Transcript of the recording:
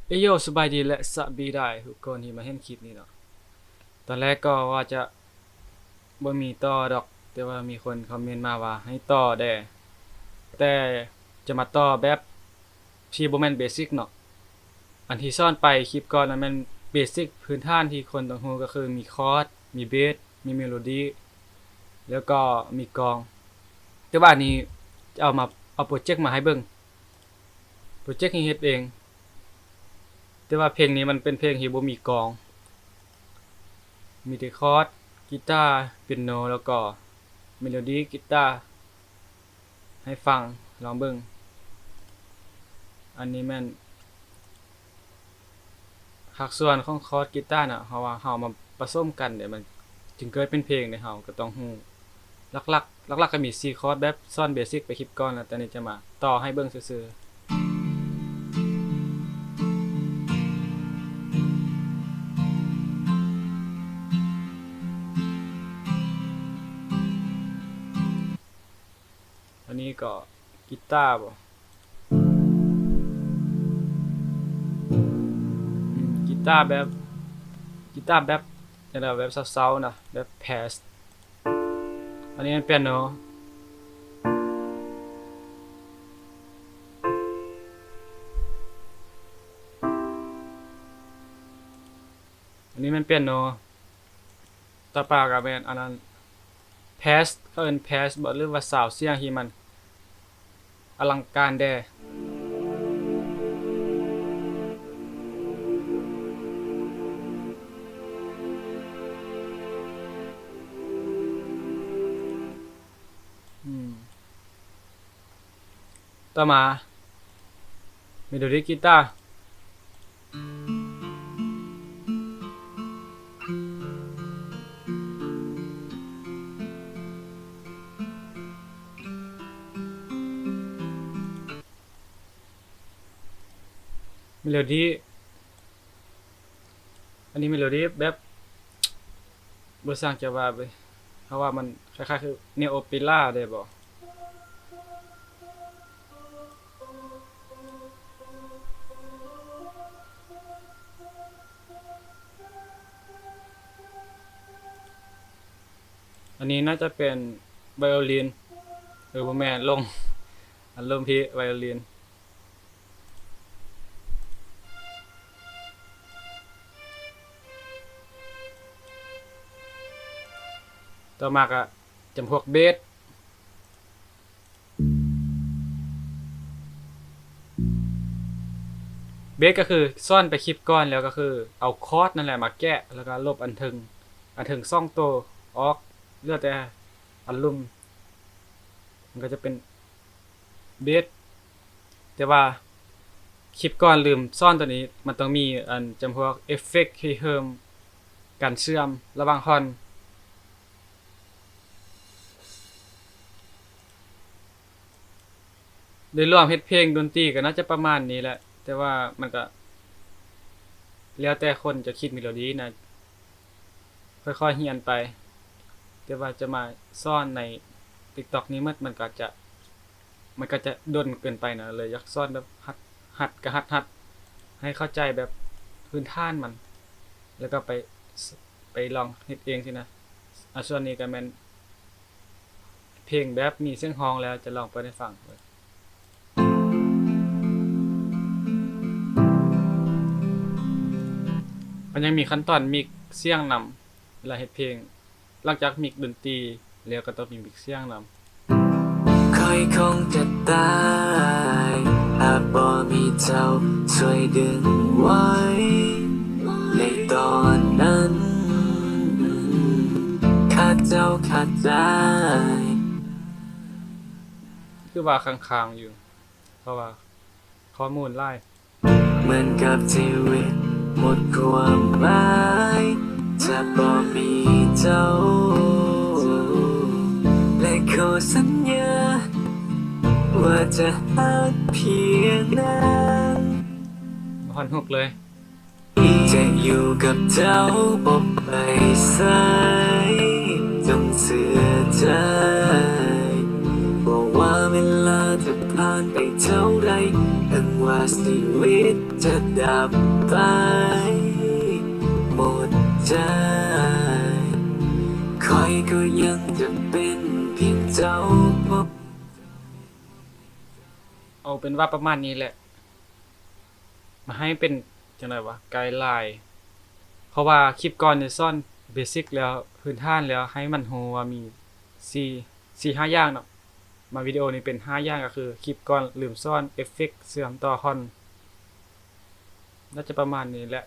ເອໂຢ ສະບາຍດີ ແລະ ສະບາຍດີທຸກຄົນທີ່ມາເຫັນຄລິບນີ້ເນາະ. ຕອນແລກກໍວ່າຈະບໍ່ມີຕໍ່ດອກ, ແຕ່ວ່າມີຄົນຄອມເມັນມາວ່າໃຫ້ຕໍ່ແດ່, ແຕ່ຈະມາຕໍ່ແບບທີ່ບໍ່ແມ່ນເບສິກເນາະ. ອັນທີ່ສອນໄປຄລິບກ່ອນນັ້ນແມ່ນເບສິກພື້ນຖານທີ່ຄົນຕ້ອງຮູ້ ກໍຄືມີຄອດ, ມີເບສ, ມີເມໂລດີ ແລ້ວກໍມີກອງ. ແຕ່ວ່າອັນນີ້ຈະເອົາມາ ເອົາໂປຣເຈັກມາໃຫ້ເບິ່ງ. ໂປຣເຈັກນີ້ເຮັດເອງ, ແຕ່ວ່າເພງນີ້ມັນເປັນເພງທີ່ບໍ່ມີກອງ, ມີແຕ່ຄອດ, ກີຕາ, ເປຍໂນ ແລ້ວກໍເມໂລດີ ກີຕາ ໃຫ້ຟັງ, ລອງເບິ່ງ. ອັນນີ້ແມ່ນ ພາກສ່ວນຂອງຄອດກີຕານະ, ເຮົາວ່າເຮົາເອົາມາປະສົມກັນເດ ມັນຈຶ່ງເກີດເປັນເພງເດ. ເຮົາກໍຕ້ອງຮູ້ຫຼັກໆ, ຫຼັກໆກໍມີສີ່ຄອດ ແບບສອນເບສິກໄປຄລິບກ່ອນແລ້ວ, ແຕ່ນີ້ຈະມາຕໍ່ໃຫ້ເບິ່ງຊື່ໆ. ອັນນີ້ກໍ ກີຕາບໍ? ອືມ ກີຕາແບບ ກີຕາແບບ ຈັ່ງໃດ ແບບເສົ້າໆນະ ແບບແພສ. ອັນນີ້ແມ່ນເປຍໂນ, ອັນນີ້ແມ່ນເປຍໂນ. ຕໍ່ໄປກໍແມ່ນອັນນັ້ນ ແພສ ເຂົາເອີ້ນແພສບໍ ຫຼືວ່າຊາວສຽງທີ່ມັນອະລັງການແດ່. ອືມ ຕໍ່ມາ ເມໂລດີກີຕາ. ເມໂລດີ ອັນນີ້ເມໂລດີແບບ ບໍ່ຊ່າງຈະວ່າເວີຍ ເຮົາວ່າມັນຄ້າຍໆຄືແນວໂອເປຣາໄດ້ບໍ? ອັນນີ້ໜ້າຈະເປັນໄວໂອລິນ. ເອີ ບໍ່ແມ່ນ ລົມ ອັນລົມພີ້ ໄວໂອລິນ. ຕໍ່ມາກະຈຳພວກເບສ. ເບສກໍຄືສອນໄປຄລິບກ່ອນແລ້ວ ກໍຄືເອົາຄອດນັ້ນແຫຼະມາແກະ ແລ້ວກໍລົບອັນເທິງ ອັນເທິງສອງໂຕອອກ ເຫຼືອແຕ່ອັນລຸ່ມ ມັນກໍຈະເປັນເບສ. ແຕ່ວ່າຄລິບກ່ອນລືມສອນໂຕນີ້ ມັນຕ້ອງມີອັນຈຳພວກເອຟເຟັກ ຣີເຮີບ ການເຊື່ອມລະຫວ່າງທ່ອນ. ໂດຍລວມເຮັດເພງດົນຕີກໍໜ້າຈະປະມານນີ້ແຫຼະ, ແຕ່ວ່າມັນກໍແລ້ວແຕ່ຄົນຈະຄິດເມໂລດີນະ, ຄ່ອຍໆຮຽນໄປ. ແຕ່ວ່າຈະມາສອນໃນຕິກຕັອກນີ້ໝົດ ມັນກໍຈະ ມັນກໍຈະດົນເກີນໄປນະ, ເລີຍຢາກສອນແບບຫັດ, ຫັດກໍຫັດ, ຫັດໃຫ້ເຂົ້າໃຈແບບພື້ນຖານມັນ ແລ້ວກໍໄປ, ໄປລອງເຮັດເອງຊີ້ນະ. ອາ ສ່ວນນີ້ກໍແມ່ນເພງແບບມີສຽງຮ້ອງແລ້ວ ຈະລອງເປີດໃຫ້ຟັງ. ມັນຍັງມີຂັ້ນຕອນມິກສຽງນຳ ເວລາເຮັດເພງ ຫຼັງຈາກມິກດົນຕີແລ້ວກໍຕ້ອງມີມິກສຽງນຳ. ຂ້ອຍຄົງຈະຕາຍ ຫາກບໍ່ມີເຈົ້າຊ່ວຍດຶງໄວ້ ໃນຕອນນັ້ນ ຂ້າເຈົ້າຂາດໃຈ. ຄືວ່າຄ້າງໆຢູ່ ເພາະວ່າຂໍ້ມູນຫຼາຍ. ເໝືອນກັບຊີວິດໝົດຄວາມໝາຍ ຖ້າບໍ່ມີເຈົ້າ ແລະຂໍສັນຍາວ່າຈະຮັກພຽງນານ. ບໍ່ຮອດຮຸກເລີຍ. ຈະຢູ່ກັບເຈົ້າບໍ່ໄປໃສ ຈົ່ງເຊື່ອໃຈ ບໍ່ວ່າເວລາຈະຜ່ານໄປເທົ່າໃດ ເຖິງ ว่าชีวิตจะดับไปหมดใจ ข้อยก็ยังจะเป็นเพียงเจ้า ເອົາເປັນວ່າປະມານນີ້ແຫຼະ ມາໃຫ້ເປັນຈັ່ງໃດວະ ໄກລາຍ ເພາະວ່າຄລິບກ່ອນນີ້ສອນເບສິກແລ້ວ ພື້ນຖານແລ້ວ ໃຫ້ມັນຮູ້ວ່າມີສີ່ ສີ່ຫ້າຢ່າງເນາະ ມາວິດີໂອນີ້ເປັນຫ້າຢ່າງ ກໍຄືຄລິບກ່ອນລືມສອນເອັບເຟັກເຊື່ອມຕໍ່ຮ່ອນ ໜ້າຈະປະມານນີ້ແຫຼະ